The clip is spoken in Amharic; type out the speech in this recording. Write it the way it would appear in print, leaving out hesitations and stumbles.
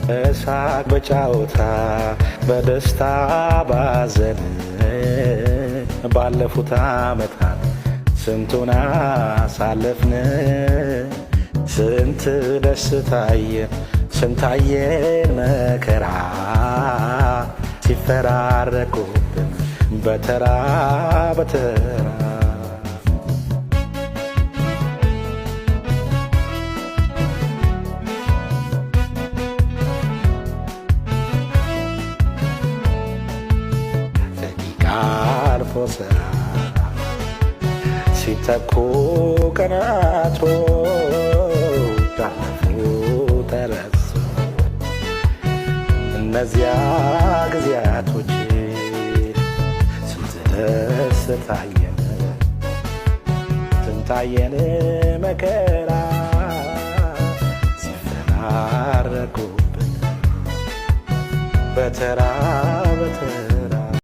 በሳቅ በጫወታ በደስታ ባዘን ባለፉት ዓመታት ስንቱን አሳለፍን፣ ስንት ደስታየን ስንታየን መከራ ሲፈራረቁብን በተራ በተራ። ደቂቃ አልፎ ሰዓት ሲተኩ ቀናቶች አለፉ ተረሱ እነዚያ ጊዜያቶች። ስንት ደስታየን ስንታየን መከራ ሲፈራረቁብን በተራ በተራ።